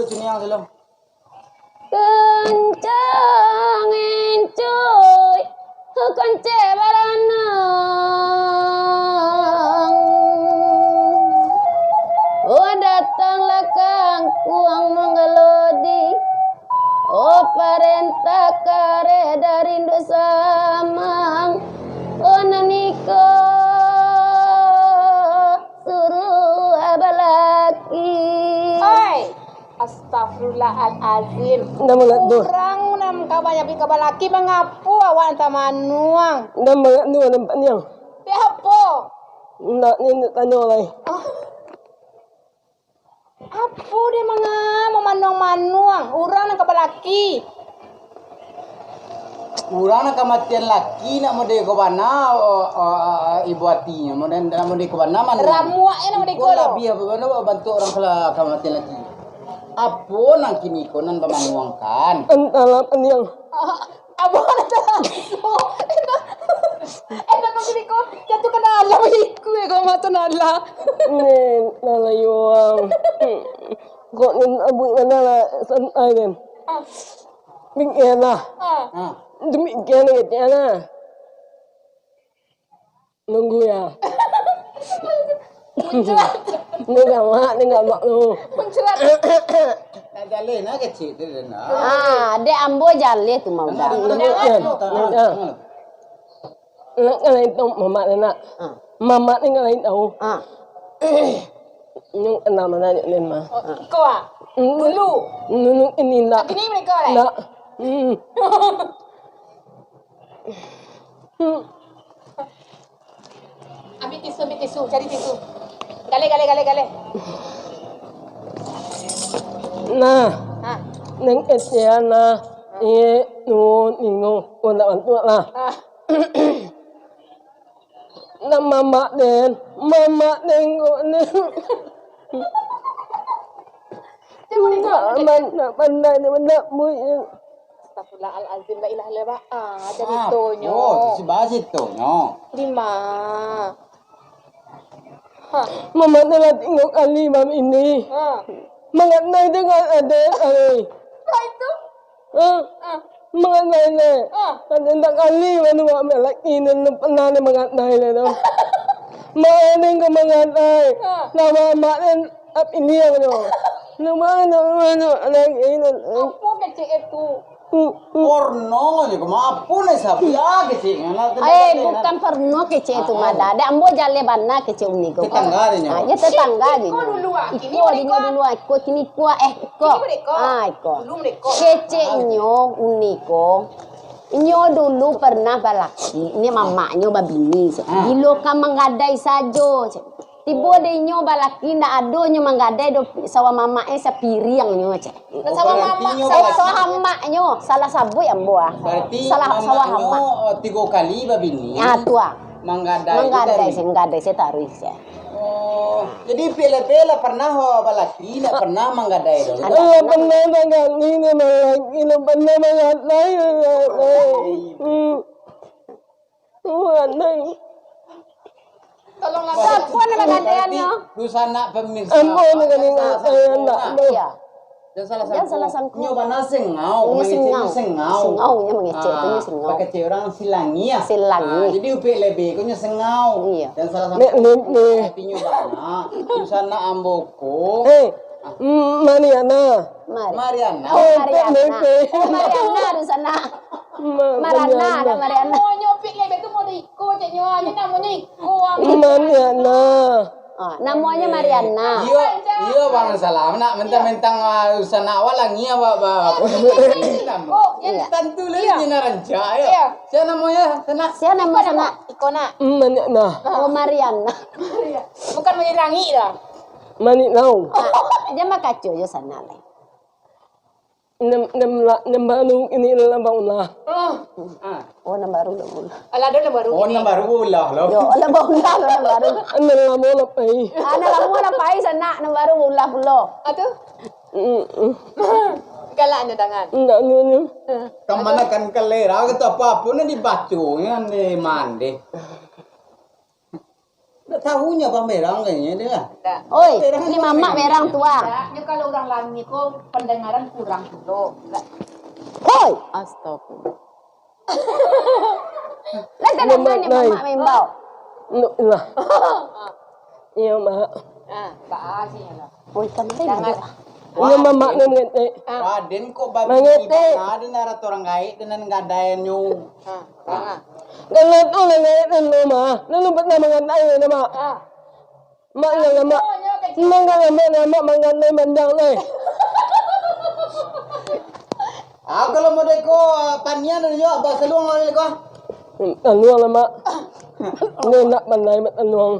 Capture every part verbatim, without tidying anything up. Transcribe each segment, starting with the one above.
Sini yang dulu. Kencang encuy, kencang baranang. Oh, datanglah kangkuang manggalodi. Oh, parentah kareh dari Induk Samang. Oh, naniko suruah balaki. Oi! Astagfirullahalazim. Ndak mangaku. Urang nan ka banyak bini ka balaki, mangapo awak nan tamanuang? Ndak mangaku, nampak niang. Dek apo? Ndak, ni ndak tanyo lai. Ah. Apo dek manga mamanuang-manuang urang nan ka balaki? Urang nan kamatian laki nak mode ko bana, o, o, o, ibu atinyo, mode, nak mode ko bana mano? Ramuaknyo nak mode ko lo. Labiah bana bantuak urang kala kamatian laki. Apo nan kini ko nan bamanuangkan? Antara paniang. Ah, abah nak tahu. Enak, enak kau kini ko jatuh ka dalam iku ya kau mata nala. Nen, nala yuang. Kok ni abuik mana lah santai kan? Ah. Mikir lah. Ah. Ah. Demikian kecil lah. Nunggu ya. Muncrat. Ni gamak, ni gamak tu. Muncrat. Nak jaleh, nak kecil tu, dah nak. Ah, dek ambo jaleh tu mau dah. Nak, nak, nak, nak. Nak kalian tahu mamak ni nak. Ah. Mamak ni kalian tahu. Ah. Nyong kenal mana ni mah. Oh, iko ah. Hmm. Dulu. Dulu ini nak. Kini mereka lah. Nak. Hmm. Hmm. Ambil tisu, ambil tisu, cari tisu. Galeh, galeh, galeh, galeh. Nah. Ha. Neng Etiana, iye, nu, ningo, kau nak bantuak lah. Ha. Nah, mamak den, mamak den kok ni. Cubo ni, Kak. Nak, nak pandai ni, nak buik. Astagfirullahalazim, la ilaha illallah. Ah, caritonyo. Oh, tu si ba caritonyo. Di ma? Ha. Mamak tu lah tigo kali bab ini. Ha. Mangadai dengan ade, ai. Nah, itu. Ha? Ah. Mangadai le. Ah. Ado tak kali manu mak laki ni, lu pernah ni mangadai le tu. Mak ni ka mangadai. Ah. Nama mak ni ap ini yang tu. Nama anak manu laki ni. Apo kecek itu? Hmm, hmm. Porno je, kama apo ni sapi? Ah, kecek. Eh, bukan porno kecek itu, ah, ah. Mada. Dek ambo jaleh bana kecek uni ko. Tetangga dia nyo. Ah, ya tetangga dia nyo. Iko dulu, ah. Iko, kini iko dulu, ah. Iko, kini iko, eh, iko. Kini iko. Ah, iko. Dulu mereka. Kecek inyo, uni ko. Inyo dulu pernah balaki, ini mamaknyo babini, cek. Ah. Bilo ka manggadai sajo, cek. Tibo dek inyo balaki, ndak ado nyo manggadai do, sawah mamaknyo sapiriang nyo, cek. Sawah mamak, sawah, sawah amaknyo, salah sabuik ambo ah. Berarti sawah mamaknyo, amak, eh, tigo kali babini. Ah, tu ah. Manggadai tu. Manggadai, manggadai se taruih se. Oh, jadi pila-pila pernah, oh, balaki, ndak pernah manggadai tu? Ada. Lah pernah manggadai ni, balaki lah pernah manggadai. Hmm. Manggadai. Tolonglah. Siapa ni manggadai nyo? Dunsanak pemirsa. Ambo ni kan. Iya. Jan salah sangko. Jan salah sangko. Nyo bana sengau, nyo mangecek sengau. Sengau, nyo mangecek tu, nyo sengau. Ah, bakecek urang silangi ah. Silangi. Ah, jadi upik lebe ko nyo sengau. Iya. Jan salah sangko. Nek, nek, nek. Tapi nyo bana. Dunsanak ambo ko. Eh, mm, Mariana. Mari. Mariana. Oh, Mariana. Eh, nek, nek. Oh, Mariana dunsanak. Ma-, Marana, Mariana. Dah Mariana. Namonyo upik lebe tu mau di iko, ceknyo, nyo namonyo iko, ah. Mariana. Ah, namonyo Mariana. Iyo, iyo, Bang Salam, nak mentang-mentang, ah, urusan awak lah, ngia, ba, ba, ba. Kok, iyo. Tantu lah, iyo. Nyo nak rancak, yo. Iyo. Sia namonyo, sanak? Sia namo sanak? Iko, nak. Iko, nak. Mariana. Oh, Mariana. Bukan manyirangi dah. Manik nau. Ah, jan makaco jo sanak lai. Nan, nan la-, nan baru kini lah baulah. Ah. Oh, nan baru lah baulah. Alah, ado nan baru kini. Oh, nan baru baulah lo. Yo, lah baulah lo, nan baru. Nan lamo lah pai. Ah, nan lamo lah pai sanak, nan baru baulah pulo. Ah, tu? Mm, mm. Galak nyo dangan. Ndak nyo nyo. Kamanakan kalera, kata apo-apo nan dibaco, nan di mande. Tahunyo Abang berang kayaknyo dia lah. Oi, ni mamak berang tuang. Nyo kalau urang langik ko pendengaran kurang pulo. Hoi! Astagfirullah. Lah tak dengar ni mamak maimbau. Lah. Iyo, Mak. Ah, tak asinyo lah. Oi, kan tadi. Iyo, mamak ni mangetek. Raden kok babi mangetek. Ada narato urang gaek dengan gadaiannyo. Ha, ha. Kalau tu lah gaek tu, Mak. Lalu pernah mangatai dia, Mak. Ha. Mak, jangan, Mak. Mak, jangan, Mak, jangan, Mak, mangatai panjang ni. Ah, kalau model ko, ah, panian ado juo, Abah Saluang lah ko. Hmm, taluang lah, Mak. Ni nak pandai, Mak, taluang.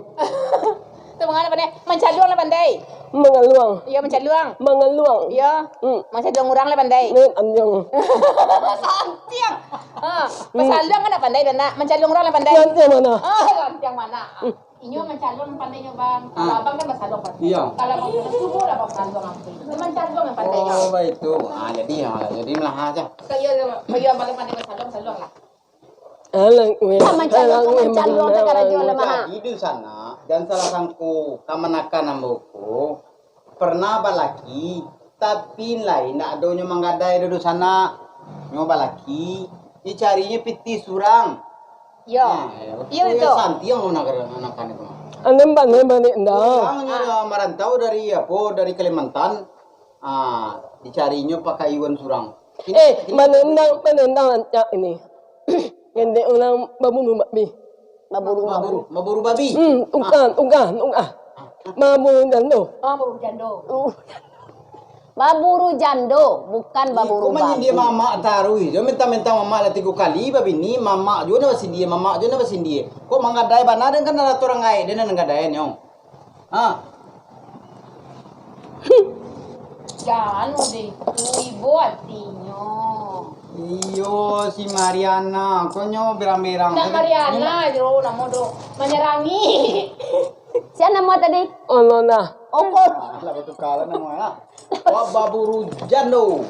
Tu mangana pandai? Mancaluang lah pandai. Mangaluang. Iyo, mancaluang. Mangaluang. Iyo. Hmm. Mancaluang urang lah pandai. Ni anjing. Santiang. Ha, pasaluang kan nak pandai dah nak. Mancaluang urang lah pandai. Santiang mana? Ah, santiang mana? Hmm. Inyo mancaluang nan pandai nyo, Bang. Kalau Ah. Abang kan basaluang pandai. Iyo. Kalau Abang sudah subuh lah Abang saluang apa. Itu mancaluang nan pandai nyo. Oh, baitu. Ah, jadi, ah, jadi malah aja. Kayo, kayo Abang pandai basaluang, saluang lah. Alang, weh. Kan mancaluang, alang, kan weh, mancaluang, mana, tak karajo weh, lah, mah. Jadi di sana, jan salah sangko, kamanakan ambo ko, pernah balaki, tapi lai ndak ado nyo manggadai doh di sana. Nyo balaki, nyo carinyo pitih surang. Iyo. Nah, iyo, itu betul. Santiang lo nagara anakan itu. Anem bane bane ndang. Urang nyo Ah. marantau dari apo, dari Kalimantan. Ah, dicarinyo pakaian surang. Kini, Eh, kini manendang, manendang rancak ini. Ngendek urang baburu babi. Baburu, baburu. Baburu, baburu babi. Hmm, tukang, tukang, tukang. Baburu jando. Oh, baburu jando. Uh. Baburu jando, bukan baburu babi. Iko manyidia mamak taruih jo, minta-minta mamak lah tigo kali babini, mamak juo nan basindia, mamak juo nan basindia. Kok manggadai bana den kan ado urang gaek den nan gadai nyo. Ha. Jan deh, tu ibo atinyo. Iyo, si Mariana, kok nyo berang-berang. Ndak Mariana, jo namo do. Manyarangi. Sia namo tadi? Ono nah. Ongkos. Ah, lah batukar lah namo lah. Wah, baburu jando.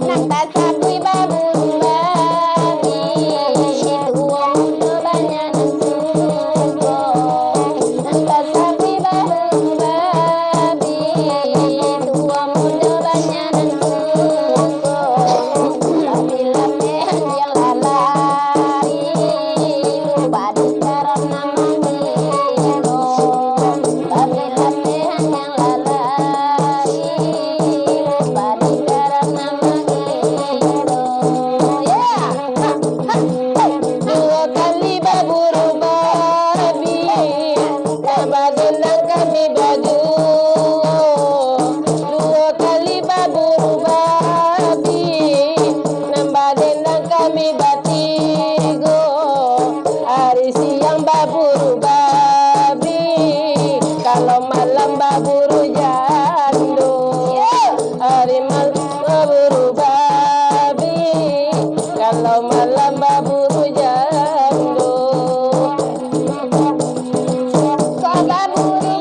Nan tasabuik baburu babi, tuo mudo banyak nan suko. Nan tasabuik baburu babi, tuo mudo banyak nan suko. Tapi lapehan yang lalai, lupa di karana mangiro. Tapi lapehan yang lalai, lupa di karana mangiro. Yeah. Duo kali baburu babi, nan badendang kami baduo. Duo kali baburu babi, nan badendang kami batigo. Ari siang baburu babi, kalau malam baburu jando. Ari malam baburu babi, kalau malam baburu jando. Kok baburu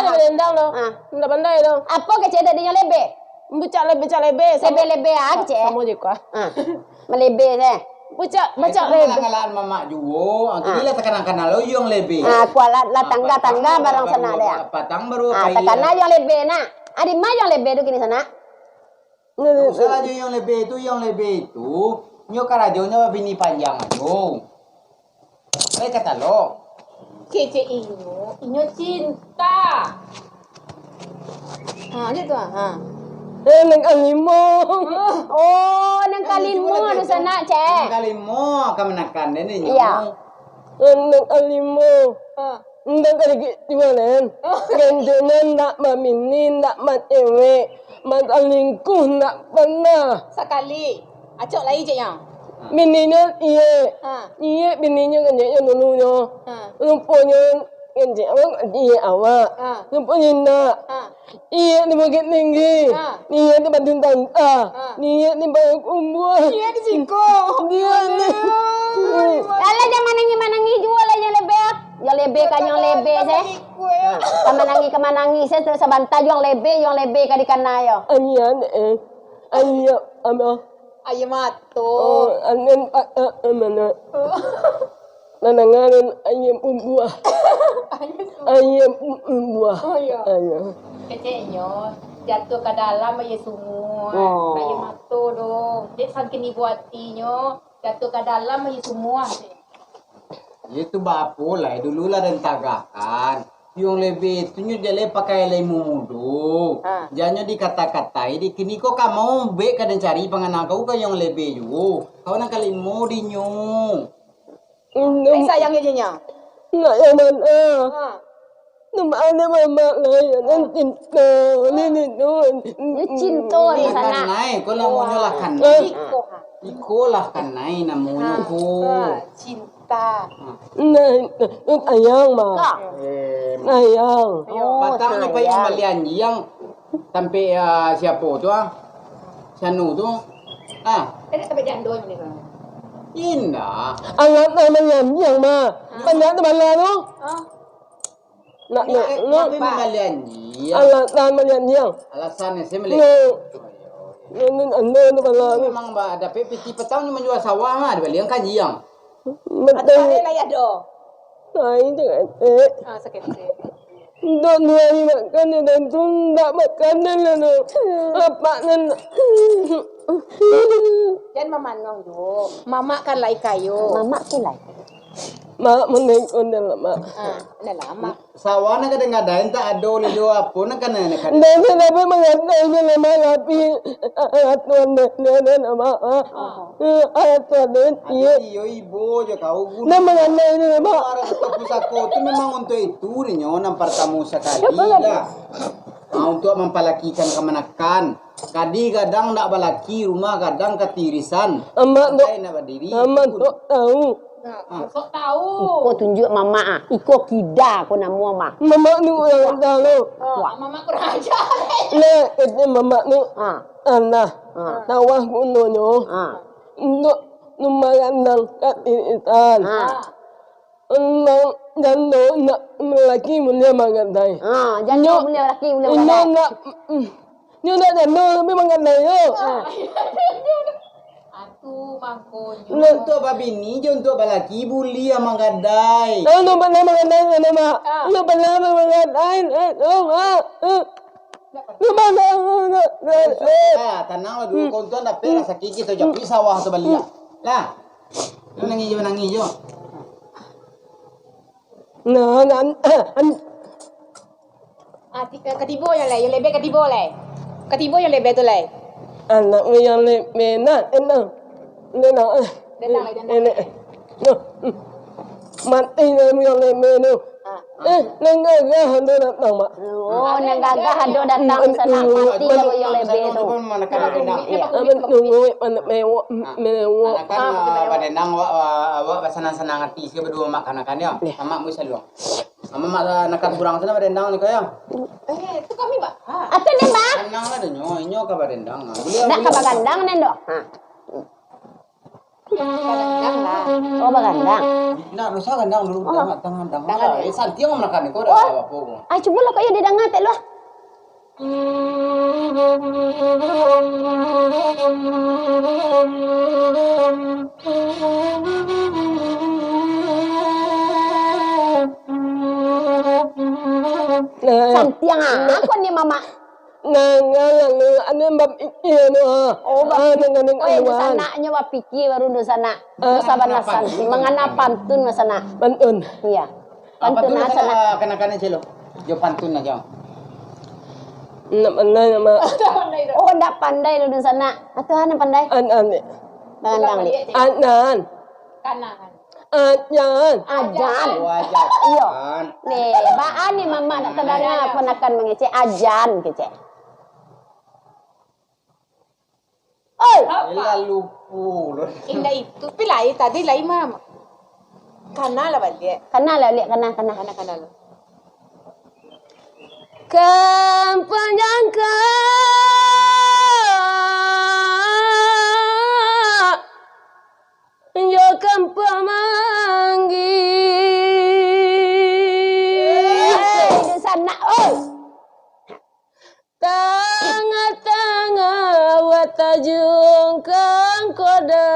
Pandai mandendang tu. Ah. Ndak pandai tu. Apo kecek tadi nyo lebe? Bucak lebe, bucak lebe. Lebe-lebe ah, kecek. Samo je ko ah. Ah. Malebe se. Bucak, bucak lebe. Ngalaan mamak juo. Ah, kini lah takana-kana lo yuang lebe. Ah, kualat lah tangga-tangga barang sanak deh. Patang baru ah, takana yuang lebe nak. Adi ma yuang lebe tu kini sanak? Usah lah jo yuang lebe tu, yuang lebe tu. Nyo karajonyo babini panjang ajo. Lai ka talok. Kecek inyo, inyo cinta. Ha, cak tu ah. Ha. Eh, nan kalimo. Oh, nan kalimo tu sanak, cek. Nan kalimo kamanakan deh ni. Iya. Nan kalimo. Ha. Ndak ka dikit juo, Nen. Genjeknyo ndak babini, ndak bacewek, basalingkuh ndak pernah. Sakali. Acok lai, ceknyo. Bininyo iyek. Ha. Iyek bininyo genjeknyo dulunyo. Ha. Ruponyo genjek awak, iyek awak. Ha. Ruponyo indak. Ha. Iyek di Bukittinggi. Ha. Iyek di Padang Tanta. Ha. Iyek di Payakumbuah. Iyek di siko. Iyek di Alah, jan manangih-manangih juo lah, jan lebe. Jan lebe ka, jan lebe se. Ha. Ka manangih, ka manangih se, sabanta juo lebe, juo lebe ka dikana yo. Anian, eh. Anian, abah. Aia mato. Oh, anian, ah, ah, ah, mana? Oh. Mandangaran ayam bubuah. Ayam bubuah. Ayam bubuah. Oh, iyo. Ayo. Keceknyo, jatuah ka dalam aia sumua. Oh. Aia mato doh. Dek saking ibo atinyo, jatuah ka dalam aia sumua. Iyo tu baapo lai, dulu lah den tagahkan. Yuang lebe tu nyo jaleh pakai lai mudo. Ha. Janyo dikata-katai, di kini ko ka mau bek ka den cari pangana kau ka yuang lebe juo. Kau nan kalimo dinyo. Indak. Lai sayang jo nyo. Nak yang mana? Ha. Nampak anak mamak lai, nan cinta, ni, ni, tu. Ni cinta ni sanak. Lah kanai, ko namonyo lah kanai. Iko ha. Iko lah kanai namonyo ko. Ha, cinta. Nah, tu sayang, mah. Ka. Eh, sayang. Oh, patang nyo pai sayang. Mambali anjiang. Sampai, ah, siapo tu, ah? Si Anu tu. Ah. Tadi sampai jando ni, Bang. Indak. Alah, nak mambali anjiang, mah. Ha. Banyak tu bala tu. Ha. Nak, nak, nak. Mambali anjiang. Alasan mambali anjiang. Alasan se mambali. Nak. Nak, nak, nak, nak, nak. Memang ba-, dapek piti patang ni manjua sawah mah, dibali anjiang. Betul. Atau lain lah ya, doh. Lain tu ketek. Ah, saketek. Dok dua hari makan, dan tu ndak makan dah lah tu. Apak nan. Jan mamanang, Jo. Mamak kan lai kayo. Mamak tu lai. Mak, mun naik onde lah, Mak. Ah, dah lah, Mak. Sawah nan kadang-kadang tak ado lai jo, apo nan kanai nan kadang. Ndak, ndak, ndak mangatai jo lah, Mak, tapi, ah, ah, Tuhan deh, deh, deh, Mak, ah. Ah. Eh, ah, Tuhan deh, iyo. Iyo, ibo jo kau guna. Ndak mangatai jo lah, Mak. Pusako tu memang untuk itu, dinyo, nan partamo sakali lah. Ah, untuk mampalakikan kamanakan. Kadi gadang ndak balaki, rumah gadang katirisan. Amak tu, Pantai ndak badiri, amak pun. Tu tahu. Nah, ah. Sok tahu. Iko tunjuak mamak ah. Iko kida ko namo mah. Mamak ni urang aja lo. Ah, wah. Mamak kurang ajar. Nah, itu mamak ni. Ah. Tanah. Ah. Sawah gunonyo. Ah. Untuk rumah gadang katirisan. Ah. Urang jando nak laki mulia manggadai. Ha, jando mulia laki mulia manggadai. Inyo nak, mm, inyo nak jando tapi manggadai tu. Ha. Atu mangkonyo. Untuak babini jo untuak balaki buliah manggadai. Tahu tu pernah manggadai, pernah, Mak? Ha. Tahu pernah manggadai, eh, tahu, ha, eh. Tahu pernah, eh, eh, eh. Ah, tanang lah dulu, hmm. Kau tu dapek lah sakit, kito japuik sawah tu baliak. Lah. Manangih jo, manangih jo. Nah, nan, an- Ah, ti-, eh, katibo yang lai, yang lebe katibo lai. Katibo yang lebe tu lai. Anak yang lebe nak, enak. Enak, eh. Datang lai, datang lai. Enak, eh. Noh, hmm. Mati lah yang lebe tu. Ah. Eh, nan gagah tu datang, Mak. Oh, nan gagah ado datang sanak mati lah yang lebe tu. Apa tunggu, anak mewok, mewok. Anakan, ah, badendang, awak, awak, awak basanang-sanang ati, sikit baduo mamak kanakan yo. Mamak mui saluang. Mamak, ah, anakan kurang tu badendang ni kaya. Eh, tu kami, Pak. Ha. Atau ni, Mak? Sanang lah dinyo, inyo ka badendang. Boleh, nak boleh. Ka bagandang nen doh. Ha. Bagandang lah. Oh, bagandang. Nak, dosa gandang dulu, Oh. tangah, tangah, tangah Tangan lah. dia. Eh, santiang makan ni, kau dah Oh. tahu apa kau. Ah, cubolah kau ya didanga tek lu ah. Nah. Santiang ah. Nah. Aku ni mamak. Nah, nah, nah, nah, anu bapikia no. Oh, Ah, bapikia. dengan, dengan Oh, anuan. Dunsanak nyo bapikia baru dunsanak. Ah. Dunsanak mangana pantun, mangana pantun dunsanak. Pantun. Iya. Apa Pantun tu dunsanak. Dunsanak kanakan celo? Jo pantun aja. Nak pandai nama. Oh, ndak pandai lo dunsanak. Atuh nan pandai. An, an. Bagandang, Lik. An, an. Kanan. Ajan. Ajan. Oh, ajan. Iyo. An. Ni, baa ni mamak nak tadanga Ajan. Ponakan mangecek ajan, kecek. Oi. Apa? Lalu pulo. Indak itu, pi lai tadi lai, Mam. Kana lah baliak. Kana lah baliak, kana, kana. Kana, kana lah. Kampuang Jangka. Jo kampuang Manggih. Eh, di sanak, oi. Tangah-tangah Watajung Kangkoda,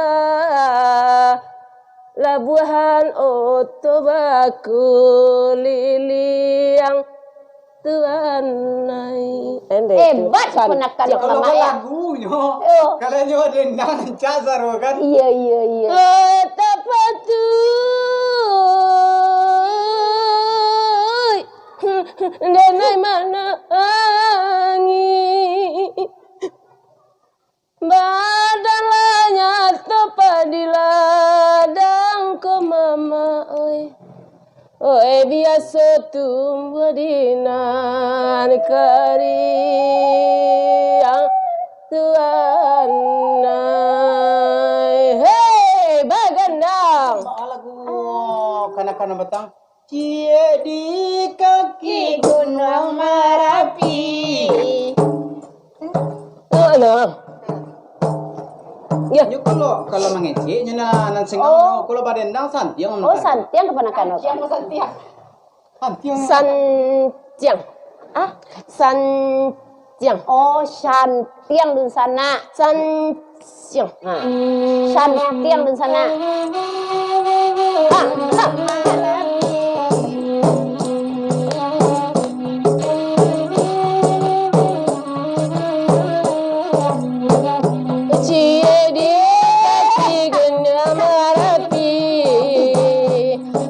labuahan oto bakuliliang. Tuan ai. Endeh tu. Hebat San, ponakan Tiang. Kalau Mamak, ya. Lagunyo, Yo. Kalau nyo dendang rancak saro kan? Iya, iya, iya. Eh, tak patuik. Denai manangih. Badan lah nyato padi ladang ko, Mamak, oi. Oi, biaso tumbuah di nan kariang, Tuan ai. Hei, bagandang! Lagu kanak-kanak batang. Ciek di kaki Gunuang Marapi. Oh, nah. Ya. Nyo kalau, kalau mangecek, nyo nan, nan senggang, Oh. Kalau badendang, santiang Oh, makan. Santiang kapanakan. Santiang, santiang. Santiang. Santiang. Ah? San- Tiang. Oh, shantiang dunsanak. San-, tiang. Ha. Shantiang dunsanak. Ha, ha. Ciek di kaki Gunuang Marapi,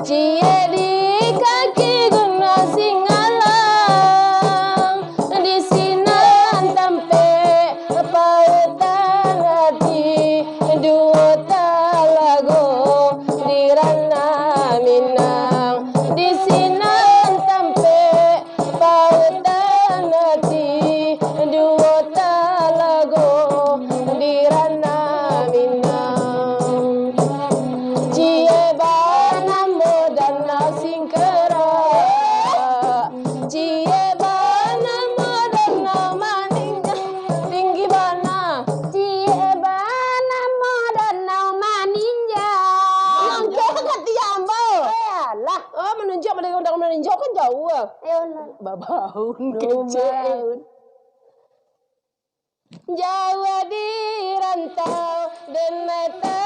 ciek di kaki Gunuang Singgalang. Di sinan tampek pautan ati, duo talago di Ranah Minang. Di sinan tampek pautan ati, duo talago di Ranah Minang. Ciek banamo Danau Singkarak, ciek banamo Danau Maninjau, tinggi bana. Ciek banamo Danau Maninjau. Mangko ka tiang ambo. Eh, alah. Oh, manunjuak Danau Maninjau kan jauah. Eh, alah. Babaun kecek. Babaun. Jauah di rantau, den mata